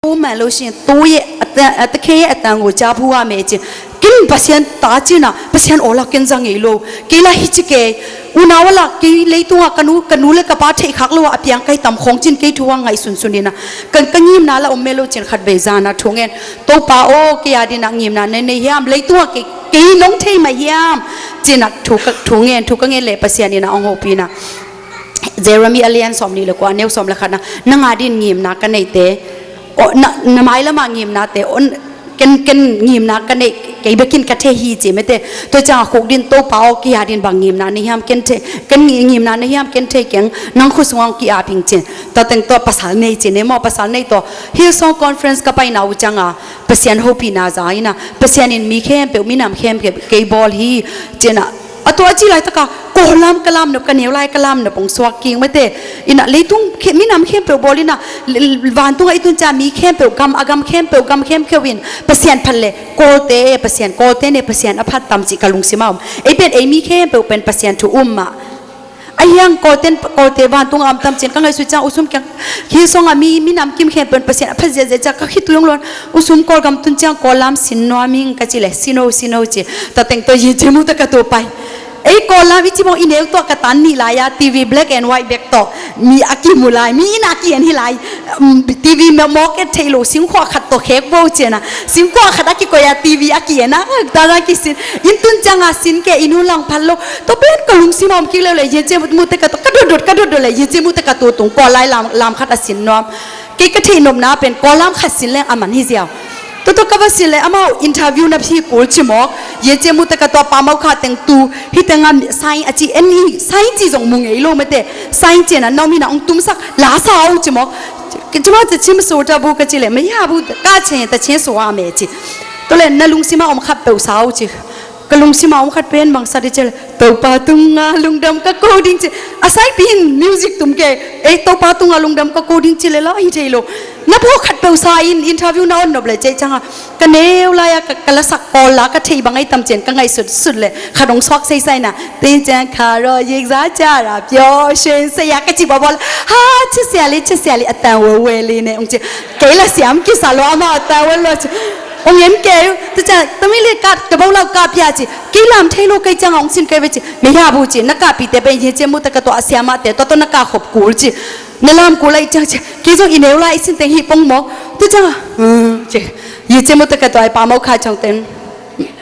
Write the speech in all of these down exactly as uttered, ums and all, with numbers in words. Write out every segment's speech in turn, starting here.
Ko man lo sin, to ye, a ta, a ta khe ye, a ta ngo ca phu a me ci. Ken Pasian ta cina, Pasian aw la ken za ngei lo. Kei la hi ci kei. Unau a la kei leitung a ka nu, ka nu le ka pa theih khak lo a, a piang kai tam khong cin kei thu a ngaihsun sun ina. Kan ka ngimna la om me lo cin khat vei zana thu ngen. Topa aw, kei a dina ngimna nei nei hiam, leitung a kei, kei nong thei mah hiam. Cina thu ka, thu ngen, thu ka ngen le Pasian ina ong hopina. Jeremy a lian sawm nih le kua, a neu sawm le khatna, nang a din ngimna ka neite, o, na, na mai lama ngimnate, o, ken, ken ngimna ka nei, kei bekin ka thei hi ci mete. Tua ciang a khuk din Topa aw, kei a din bang ngimna nei hiam ken thei, ken ngi-, ngimna nei hiam ken thei keng, nang khut sungah ong ki-ap ing cin. Tua teng tua pasal nei cin, e maw pasal nei tua. Hillsong Conference ka paina uh ciang a, Pasian hopina za ina, Pasian in mi khempeuh, minam khempeuh, kei bawl hi, cina, a tua a ci laitaka, Kawl lam ka lam nop, ka neu lai ka lam nop ong suak king mate. Ina leitung khe, minam khempeuh bawl ina, l-, l-, vantunga i tun cia mi khempeuh, gam a gam khempeuh, gam khempeuh in Pasian phat le, Kawlte, Pasian, Kawlte ne Pasian a phat tam ci ka lungsima om. Ei pen ei mi khempeuh pen Pasian thu um mah. A hiang Kawlten, Kawlte vantunga om tam cin ka ngaihsut ciang usum kiang, Hillsong a mi, minam kim khempeuh pen Pasian a phat ziazia cia ka khitui ong luan. Usum Kawlgam tun ciang Kawl lam sin nuam ing ka ci le, sin o, sin o ci. Tua teng tua yin cimu ta ka tua pai. Ei Kawl lam i ci bawng i neu tua ka tan nih lai a, TV black and white bek tawh mi a kimu lai, mi ina a ki-en hi lai. Um, TV mawk et thei lo, singkhuah khat tawh khek bo ciana. Singkhuah khat a kikoih a TV a ki-en a, ta na kisin. In tun ciang a sin ke, in hun lang phat lo. Tua pen ka lungsima om kik leu le, yin cimu ta ka tua, ka dot dot, ka dot dot le, yin cimu ta ka tua tung, Kawl lai lam, lam khat a sin nuam. Kei ka theih nopna pen Kawl lam khat sin leng a man hi ziau. Tua tua ka va sin le amau interview na phi kul ci mawk. Ye cie mu te ka tua pa mau kha teng tu hi teng am sign a ci en hi, sign ci zong mu ngei lo mate. Sign ci na nau mi na ong tum sak la sa au ci mawk. Ci mawk ci cim su ta bu ka ci le me ya bu ka ce ta ce su a me ci. Tu le na lungsima om khat peuh sa au ci. Ka lungsima om khat pen bang sa di ci le. Topa tunga lungdam ka ko ding ci. A sai pin music tum ke. Ei Topa tunga lungdam ka ko ding ci le la hi thei lo. Na pho khat peuh sa in interview na on nop le cei canga. Ka neu lai a ka, ka la sak Kawl la ka thei bang ai tam cian ka ngaihsut sut le. Khat ong suak sei sai na. Tin cian kha ro yik za ca ra pyo shen sei a ka ci bawbawl. Ha ci sia li, ci sia li a tang we we li ne ong ci. Kei la siam kisa lo ama a tang we lo ci. Ong en kei, tu ca, tami le ka, ka bau lau ka pia ci. Kei lam thei lo kei ciang ong sin kei ve ci. Me ya bu ci, na ka pi te pen hi ci mu ta ka tua siam a te, tua tua na ka khop kul ci. Na lam kul ai ciang ci. Kei zong i neu lai i sin teng hi pong mo. Tu ca, hmm, ci. Hi ci mu ta ka tua ai pa mau kha ciang ten.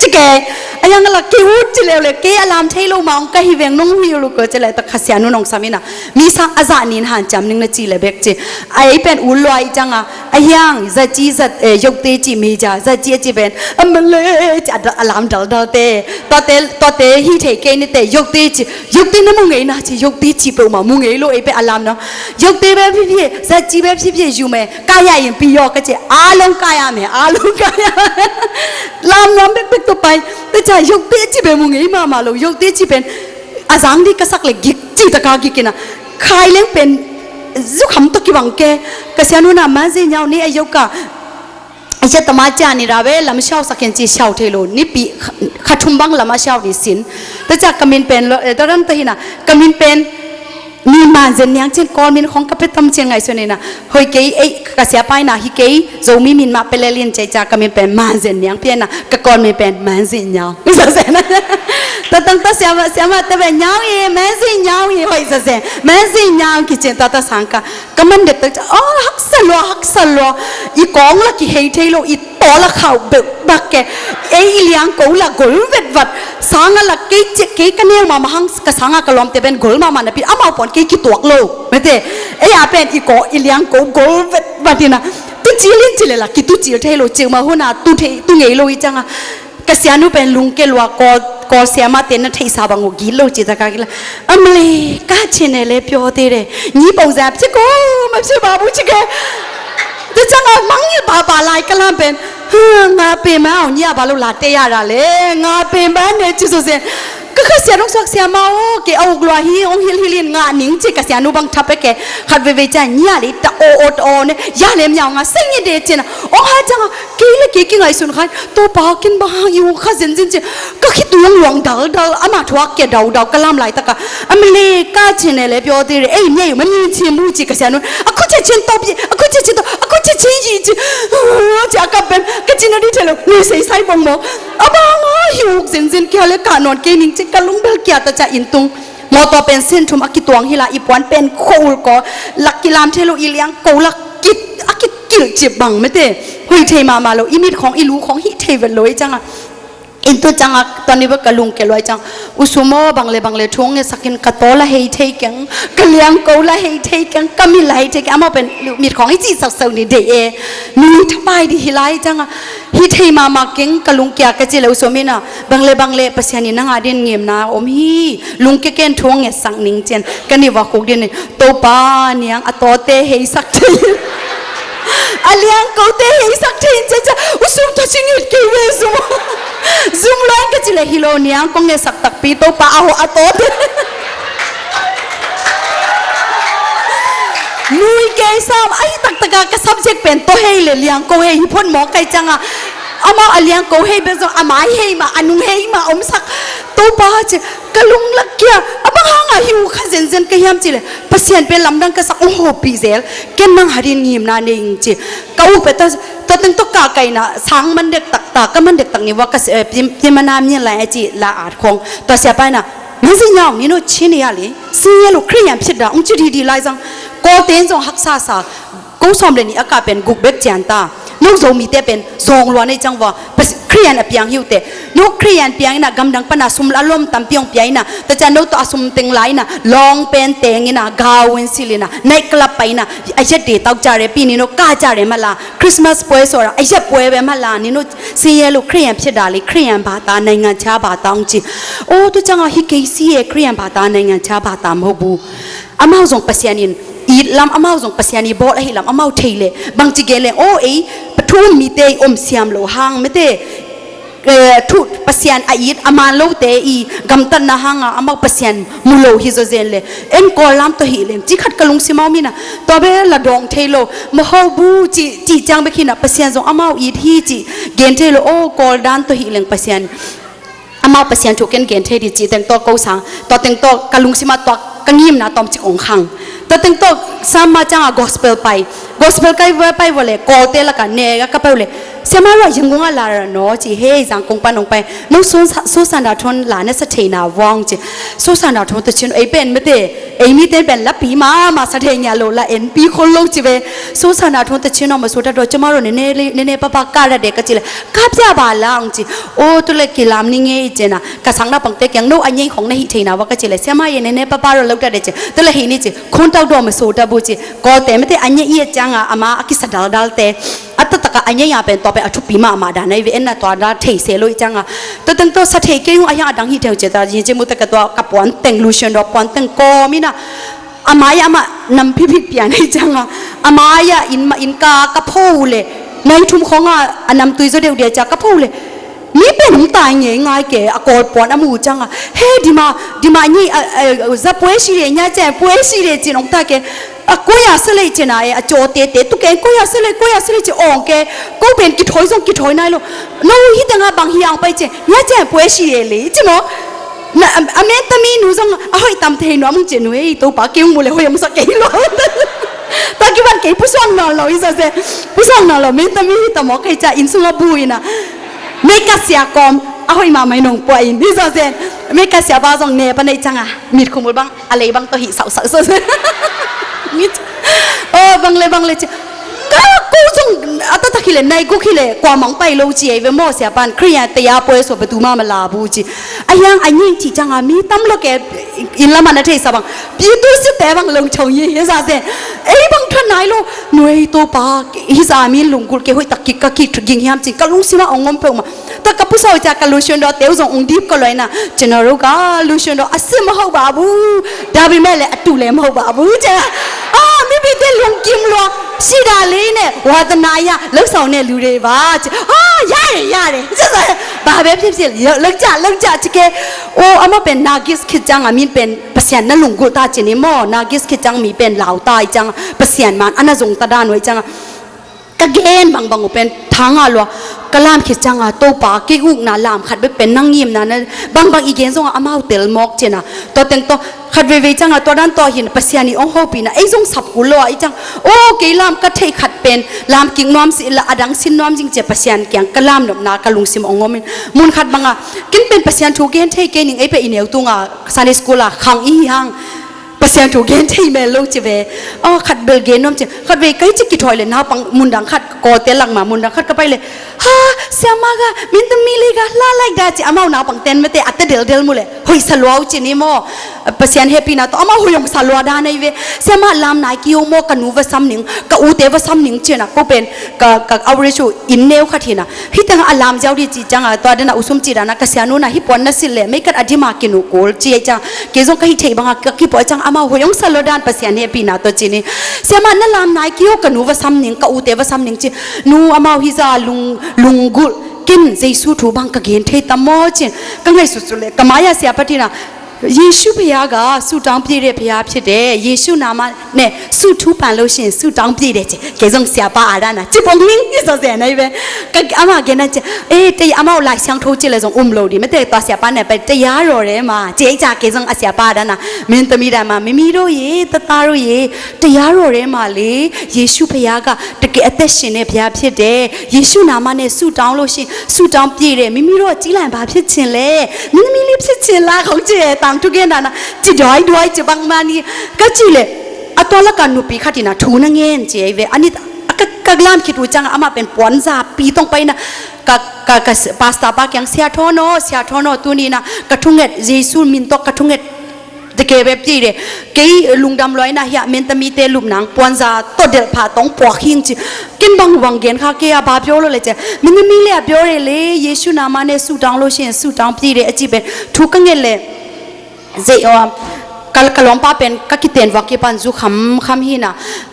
Ci kei, a yang la kei ut ci leu le, kei a lam thei lo ma ong ka hi veng nong hi lu ko ci le ta kha sia nu nong samina. Mi sang a za nin han ciam ning na ci le bek ci. Ai pen u luai ciang a, a hiang, za ci za, eh, yok te ci mi ja, za ci a ci pen. A ma le, ci a da, a lam dal dal te. Tua te, tua te hi thei kei ni te, yok te ci, yok te na mu ngei na ci, yok te ci peuh ma mu ngei lo ei pe a lam no. Yok te be phi phi, za ci be phi phi yu me, ka ya yin pi yok ka ci, a long ka ya me, a long ka ya. Lam lam bek bek to pai, te ca yok te ci be mu ngei ma ma lo, yok te ci pen. A zang di ka sak le gik, ci ta ka gik ina. Khai leng pen, zu kham to ki bang ke, ka sia nu na ma ze nyau ni a yok ka. Asia tama cia ni ra ve lam siau sakin ci siau thei lo ni pi kha, kha thum bang lama siau ni sin. Ta cia ka min pen lo, eh, ta ran ta hina, ka min pen ni man zen niang cin Kawl min khong ka pe tam cin ngai sun ina. Hoi kei, ei, ka sia pai na hi kei, Zomi min ma pe le lin cei cia ka min pen man zen niang pia na, ka Kawl min pen man zen nyau. Sa zen. Ta tang ta sia ma, sia ma ta ve nyau i, man zen nyau i, hoi sa zen. Man zen nyau ki cin ta ta sang ka. Ka man dek tak ca, oh, haksa lua, haksa lua. I kawng la kihei thei lo, i taw la khau beuh bak ke. Ei i liang ko la gol vet vat. Sanga la kei cek, kei ka neu mama hang, ka sanga ka lawmte ben gol mama na pi. Amau pon kei kituak lo. Mete, ei a pen i ko, i liang ko gol vet vat ina. Tu cilin cile la, kitu cil thei lo, cil ma huna, tu thei, tu ngei lo i canga. Ka sianu pen lungke lua Kawl, Kawl siama te na theihsa bang uh gilo ci ta ka kila. Amle, ka chine le pyo te re. Ni pong zap ci ko, ma ci babu ci ke. Te changa mang ye ba ba lai ka lam pen. Ha, nga pe ma au ni a ba lo la te ya ra le. Nga pe ma ne ci so se. Ka ka sia nong suak siama o, ke au lua hi, ong hil hilin nga ning ci ka sianu bang thape ke. Khat veve ca ni a le ta o o ta o ne. Ya le mya nga sing ye de ci na. Ong ha changa. Kei le kei kingaihsun khan, Topa kin bang hang i ung kha zenzen ci, ka khitui ong luang daldal, ama thuak kia daudau ka lam laitaka, a mile ka cine le pyo ti re, ei, nei, man ni ci mu ci ka sia nun, a khu ce cin tawp, a khu ce cin tawp, a khu Ci ci ci ci, ci a kap pen ka cina di thei lo, nui seisai bong maw. A bang a hi uk zenzen kia le ka nawn kei ning ci ka lung bel kia ta ca inn tung. Mawtaw pen sen thum a kituang hi la i puan pen ko ul ko, lak kilam thei lo i liang ko lak kit a kikilh cip bang mete. Hui thei mahmah lo, i mit khawng i lu khawng hih thei vet lo i cang a. Inn tu cang a tawni bek ka lungkia luai cang. U Sum aw, bang le bang le thu hong ngetsak in, ka taw la hei thei keng, ka liangko la hei thei keng, ka mit la hei thei keng. Amau pen mit khawng i cihsak sau ni deih e. Nui thapai dih hi lai cang a. Hi thei mahmah keng ka lungkia ka ci le U Sum in a, bang le bang le Pasian in nang a din ngimna om hi. Lungkia ken thu hong ngetsak ning ci-in ka ni va khuk din in. Topa niang a tawte heisak thei in, a liangkote heisak thei in, ciacia U Sum tawh ci ngit kei ve Sum. Zum luai ka ci le hi lo niang kong ngetsak takpi Topa a hawh a tawte. Nui kei sam ahi taktaka ka subject pen taw hei le liangko hei hi phot mawk kai canga. Amau a liangko hei bek zong a mai hei mah a nung hei mah omsak. Topa ci ka lung lak kia, a bang hanga hi uh kha zenzen ka hiam ci le, Pasian pen lamdang ka sak ung hopih zel, ken nang hadin ngimna nei ing ci. Ka uk pe ta, ta teng to ka kaina sang man dek tak ta, ka man dek tak ni wa ka se, eh, pim, pim mana mi lai ci la at khong. Ta sia pai na, man si nyau ni no chi ni ya li, si ya lu Khristian phit da, ung ci di di lai zang. Ko ten zong haksa sa, ko sawm le nih a kah pen guk bek cian ta. No Zomite pen zong lua nei cang vua, Khristian a piang hi uh teh. No Khristian piang ina gamdang pana sum la lom tampi hong pia ina, ta cian no tawh a sum teng la ina, long pen teng ina, gau in sil ina, night club pa ina, a yet de tau care pi ni no ka care mala, Christmas pue sora, a yet pue be mala ni no, si ye lu Khristian phia dali, Khristian bata, naingan cha bata ong ci. O, tu canga hi kei si ye Khristian bata, naingan cha bata mo bu. Amau zong Pasian in it lam, amau zong Pasian i bawl ahi lam amau thei le, bangci gen le, aw ei, pathum mite i om siam lo hang mete, eh, thu Pasian a it a man lote i gamtatna hanga amau Pasian mu lo hi zaw zen le, en Kawl lam tawh hi leng, ci khat ka lungsim au mina, tua be la dawng thei lo, maho bu ci, ci ciang bek hina Pasian zong amau it hi ci, gen thei lo, aw Kawl dan tawh hi leng Pasian. Amau Pasian thu ken gen thei di ci teng tawh ko sang, tua teng tawh ka lungsim ah tua ka ngimna tawm cik ong khang. Tua teng tawh sam ma canga gospel pai. Gospel kai va pai va le, Kawlte laka ne ka pai le. Siama rua Yangon a la ra no ci, hei Zangkong pan ong pai. No Susan, Susan da thon la na sa thei na vong ci. Susan da thon ta chin ei pen mete. Ei mi ten pen la pi ma, ma sa thei nya lo la en pi khol lo ci ve. Susan da thon ta chin ong ma su ta do cima ro ne ne, ne ne papa ka ra de ka ci le. Ka pia ba la ong ci. O, tu le kilam ni nge i cena. Ka sang na pangte kiang no a nyei khong na hi theina wa ka ci le. Siama ye ne ne papa ro lo ta de ci. Tu le hi ni ci. Khun tau do ma su ta bu ci. Kawlte mete a nyei i a cianga ama a kisa dal dal te. A ta taka a nyei a pen tua pen a thupi ma ma da nai ve en na tua da thei se lo i cianga. Tua teng tua sa thei kei hung a hiang a dang hi theu ci ta. Yin ci mu ta ka tua ka puan teng lu shen do puan teng ko mi na. A mai-ah amah nam phiphi pian ahi cianga, a mai-ah inn mah inn ka, ka pho uh le, nai thum khawnga a nam tui zaw deuh dia cia ka pho uh le, mi pen hong tai ngei ngai ke, a Kawl puan a mu uh cianga, he dima, dima nyi, a, a, za pue si le, nya cia pue si le cin hong ta ke, a koi a sa lei cina e, a caw tete tu ke, koi a sa lei, koi a sa lei ci awng ke, ko pen kithawi zong kithawi nai lo, no hi tengah bang hi ang pai ci, nya cia pue si le le ci maw. Na, a, a men tami nu zong a hoih tam thei nuam ung ci nu hei Topa kei ung mu le hoih ung sa kei lo. Ta kiban kei pusuang nawn lo i sa se. Pusuang nawn lo men tami hi tam aw kei ca inn sung a bu ina. Mei ka sia kawm a hoih mahmah i nong pua in i sa se. Mei ka sia ba zong ne pa nei canga mit khumul bang a lei bang to hi sau sau sau se. Mit. O bang le bang le ci. Ka ko zong a tatak hi le nai guk hi le kua mang pai lo ci ei ve maw sia pan Khristian te ya poi so batu ma ma la bu ci. A hiang a nying ci canga mi tam lo ke in lama na thei sa bang. Pi tu si te bang long chau yi hi sa se. Ei bang than nai lo. Nuei to pa hi sa mi lunggul ke hoi tak ki ka ki ging hiam ci ka lung sima ong ngom pe ma. Ta ka pusa ca ka lusion do teu zong ung dip ka loina. Cina ru ka lusion do a sim ho babu. Dabi me le a tu le mo babu ca. A mi bi te lung kim lo. Sida le ne wa ta na ya lo sau ne lu re ba. A ya re ya re. Ca ba be pip sil lo ca lo ca ci ke. O ama pen nagis khit cang a min pen Pasian na lunggul ta cini mo nagis khit cang mi pen lau ta i cang Pasian man ana zong ta da nuai cang. Ka gen bangbang uh pen tha ngah lua. Ka lam khit cianga Topa, kei ukna lam khat bek pen nang ngimna na, bangbang i gen zonga amau tel mawk cina. Tua teng tawh khat veivei cianga tua dan tawh hin Pasian i ong hopihna ei zong sap kul lo a i ciang, o, kei lam ka theih khat pen lam kik nuam si la, a dang sin nuam zing cia Pasian kiang ka lam nopna ka lungsim ong om in. Mun khat banga ken pen Pasian thu gen thei kei ning, ei pen i neu tunga Sunday school a khang i hi hang. Pasian thu gen thei mel lo ci ve. Aw, khat bel gen nuam ci. Khat vei ka hi ci kithawi le naupang mundang khat, kawlte lakma mundang khat ka pai le, ha, siama ga, min ta mi li ga, la like da ci, amau naupang ten mete a te deldel mu le hoih sa lua uh ci ni maw. Pasian hehpihna tawh amau hoih ong sa lua dan ahi ve. Siama lam nai kio maw, ka nu va sam ning, ka ute va sam ning cina, ko pen ka, ka outreach uh inn neu khat hina. Hih tengah a lam ziau dih cih ciangah tua dena usum cih dana ka sianu na hih puan na silh leh meikat a dima kinuh kul ci ei ciang, kei zong ka hih theih banga ka kipuah ciang amau hoih ong sa lo dan Pasian hehpihna tawh ci ni. Siamah na lam nai kio, ka nu va sam ning, ka ute va sam ning ci. Nu amau hih za lung, lunggulh kin Jesu thu bang ka gen thei tam maw cin ka ngaihsutsut leh ka mai-ah siapa tina ယေရှုဘုရားက ဆုတောင်းပြည့်တဲ့ဘုရားဖြစ်တယ်။ ယေရှုနာမနဲ့ ဆုထူးပန်လို့ရှိရင် ဆုတောင်းပြည့်တယ် ကျဲ။ ကဲ zong siapa a dana ci pong ning i zawzen ahi ve. Ka ama gen a ci, eh, te amau Lai Siangtho ci le zong um lo dih mete, tua siapa ne pai တရားတော်ထဲမှာ ci ei ca, kei zong a siapa a dana, မင်းသမီးတိုင်းမှာ မိမိတို့ရေ သက်သားတို့ရေ တရားတော်ထဲမှာလေ ယေရှုဘုရားက တကယ်အသက်ရှင်တဲ့ဘုရားဖြစ်တယ်။ ယေရှုနာမနဲ့ ဆုတောင်းလို့ရှိရင် ဆုတောင်းပြည့်တယ်။ မိမိတို့က ကြီးလာရင် ဘာဖြစ်ချင်လဲ။ မင်းသမီးလေး ဖြစ်ချင်လား။ Khong ci tang thu gen dana ci duai duai ci bang mani ka ci le, a tua laka nupi khat ina thu na ngen ci ei ve. Ani ka, ka lam khit uh cianga amah pen puanza pi tong paina ka, ka, ka pastor pa kiang, Sia Thawn aw, Sia Thawn aw, tuni na ka thunget, Jesu min tawh ka thunget, te ke bep ci de. Kei lungdam luaina hiah mentamite lupnang puanza tawh delh pha tong puak hing ci. Ken bang bang gen kha kei a, ba pyo lo le ci. မင်းသမီးလေးက ပြောတယ်လေ ယေရှုနာမနဲ့ ဆုတောင်းလို့ရှိရင် ဆုတောင်းပြည့်တယ် အကြည့်ပဲ။ Thu ka nget le zei aw, ka, ka lawmpa pen ka kiten vak kipan zu khamkham hina.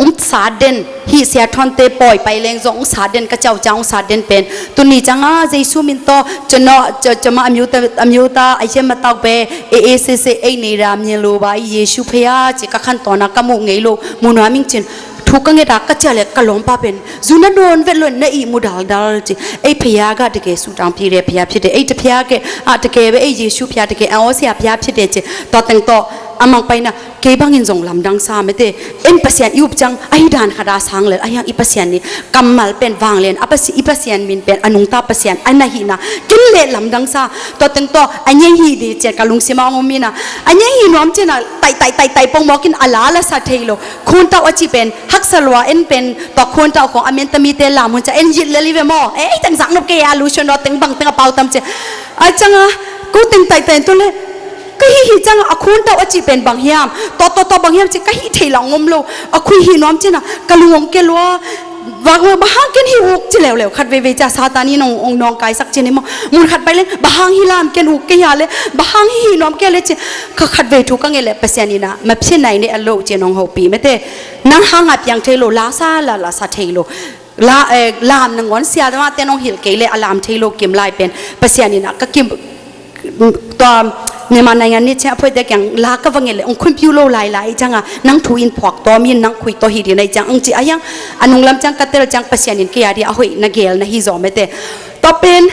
Ong sa den hi, Sia Thawnte pawi pai leng zong ong sa den, ka ciau ciang ong sa den pen. Tuni cianga Jesu min tawh, cano, ca, cama amyuta, amyuta, a hiam a tau pe, e, e, se, se, ei nei ra myen lo ba, Jesu phaya ci ka khan tawna ka muh ngei lo, muh nuam ing cin. Thu ka nget a ka ciah le ka lawmpa pen zu na dawn vet lo, na ihmu daldal ci. Ei phaya ga teke sutang phire phaya phite, ei te phaya ke, a teke ve, ei Jesu phaya teke, a awsia phaya phite ci. Tua teng tawh a mang paina kei bangin zong lamdang sa mete. En Pasian i up ciang ahi dan khat a sang lel, ahi hang i Pasian ni kammal pen vang len, a Pasi-, i Pasian min pen a nungta Pasian a na hihna ken le lamdang sa. Tua teng tawh a nyeng hi di cian ka lungsima ong um mina, a nyeng hi nuam ciana tai, tai, tai, tai pongmawkin a la la sa thei lo. Khuantau a ci pen haksa lua, en pen tua khuantau khong a mentamite lam hun cia en yit lel i ve maw. E, ei teng zak nop kei a, lusion tua teng bang teng a pau tam cia. A cianga ko teng tai, tai tua le ka hih hih cianga a khuantau a cih pen bang hiam? Tua, tua, tua bang hiam ci ka hih thei la ngom lo. A khui hih nuam cina ka lung ong ke lua. Vak, vak, bang hang ken hih uk ci leuleu. Khat veivei cia Satan in ong, ong nawngkaisak cin hi maw. Mun khat pai leng bang hang hih lam ken uk ke hia le, bang hang hih hih nuam ke le ci. Ka khat vei thu ka nget le Pasian ina maphian nai ne a lo ci nong hopih mete. Nang hanga piang thei lo, la sa la, la sa thei lo. La, eh, lam nangawn sia dama ten ong hilh kei le a lam thei lo kim lai pen Pasian ina ka kim tua nema naingan ni cia a phoite kiang la ka va nget le ong khunpiu lo lai lai cianga nang thu in phuak tawm in nang khui tawh hi di nai ciang ong ci a hiang a nunglam ciang ka tel ciang Pasian in kei a di a hoih na gel na hi zaw mete. Tua pen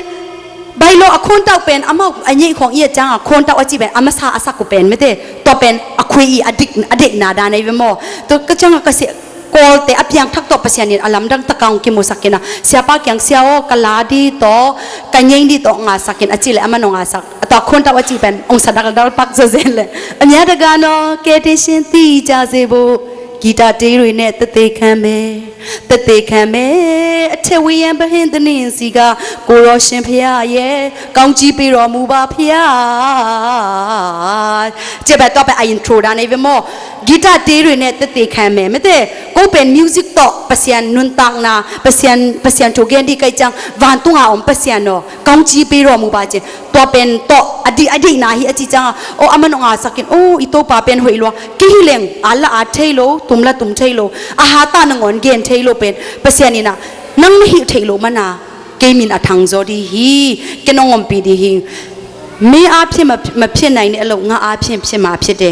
bai lo a khuantau pen amau a nyeih khong i a cianga khuantau a ci pen a masa a sak uh pen mete. Tua pen a khui i a dik, a dekna dan ahi ve maw. Tua ka cianga ka si Kawlte a piangthak tawh Pasian in a lamdang taka ong kimusak ina, siapa kiang sia aw, ka la di tawh, ka nyeng di tawh ngasak in a ci le a man ong ngasak. A tua khuantau a ci pen ong sa daldal pak zazen le. A nya daga no, ke te shin ti ja ze bo, kita te rui ne te te kan me, te te kan me, a te wi yan ba hin de nin si ga, ko ro shin pya ye, kaung ji pi ro mu ba pya. Cia bai tua pen a intro dan ahi ve maw. Guitar te rui ne te te khan me mete. Ko pen music tawh Pasian nuntakna, Pasian, Pasian thu gen di kai ciang vantunga om Pasian aw, kaung ci pi ro mu ba ci. Tua pen tawh a di, a dihna hi a ci cianga, o, a man ong a sakin, o, i Topa pen hoih lua. Kei hi leng a la a thei lo, tum la tum thei lo, a hata nangawn gen thei lo pen Pasian ina nang na hih thei lo mana kei min a thang zaw di hi. Ken ong ompih di hi. Me a phim a, ma phim nai ne a lo, nga a phim phim a phim de.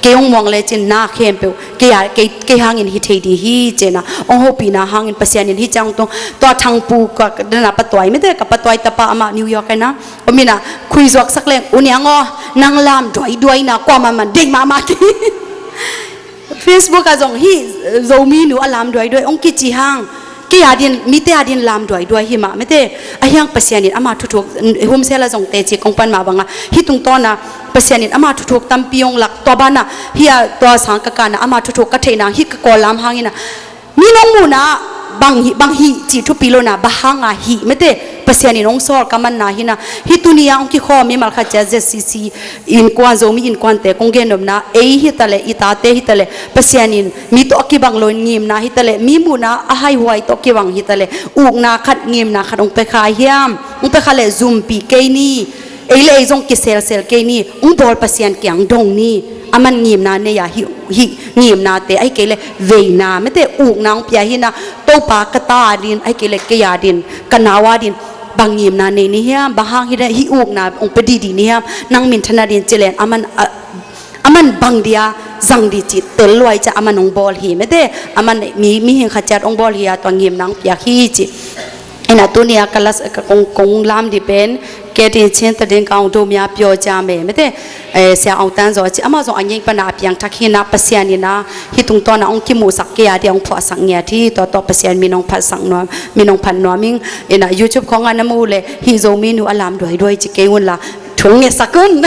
Kei hong muang lecin na khempeuh kei a, kei, kei hangin hi thei ding hi ci-in ah hong hopihna hangin Pasian in hih ciang tung tua Thangpu ka, ka dana patuai mete, ka patuai tapa amah New York ah na om in ah khui zuaksak leng, U Niang aw, nang lam duaiduai na kuamah man deih mahmah kei. Facebook ah zong hih Zomi nu a lam duaiduai hong kici hang. Kei a din, mite a din lam duaiduai hi mah mete. Ahi hang Pasian in ama thuthuk, Humsel ah zong teci kong pan mah bangah hih tungtawn ah Pasian in ama thuthuk tampi hong lak, tua banah hih a tua sang ka kan ah ama thuthuk ka theih nang hih ka Kawl lam hangin ah mi nong muhna bang hih, bang hih cih thupi lo na, bang hanga hih mete, Pasian in hong sawl ka manna hi na. Hih tuni a hong kikhawm mimal khat ciat Z C C innkuan, Zomi innkuante kong gen nopna, ei hi ta leh, i tate hi ta leh, Pasian in mi tawh a kibang lo in ngimna hi ta leh, mi muhna a haihuai tawh kibang hi ta leh, ukna khat, ngimna khat hong pia kha hiam? Hong pia kha leh zumpih kei ni. Ei le ei zong kiselsel kei ni. Hong bawl Pasian kiang dong ni. Aman ngimna nei a, hih, hih ngimnate, ahih kei leh veina mete, ukna hong pia hi na. Topa, ka ta a din, ahih kei leh kei a din, ka nau a din bang ngimna nei ni hiam? Bang hang hi na hih ukna hong pia dihdih ni hiam? Nang minthan a din ci leng aman, a, aman bang dia zang dih cih tel luai ciah aman hong bawl hi mete. Aman mi, mihing khat ciat hong bawl hi a, tua ngimna hong piak hi ci. Ina tuni a ka las, ka kong, kong lam dih pen, Kei tin Chin ta ding ka hong do mia pio cia me mete. Eh, Sia Aung Tan zaw ci, amah zong a ngeng pana a piang thak hi na, Pasian ina hih tungtawn a hong kimuhsak kei a dia hong phuahsak ngiat hi. Tua tawh Pasian min hong phatsak nuam, min hong phat nuam ing. Ina YouTube khawng ah na muh leh hih Zomi nu a lam duaiduai ci kei un la, thu hong ngetsak un.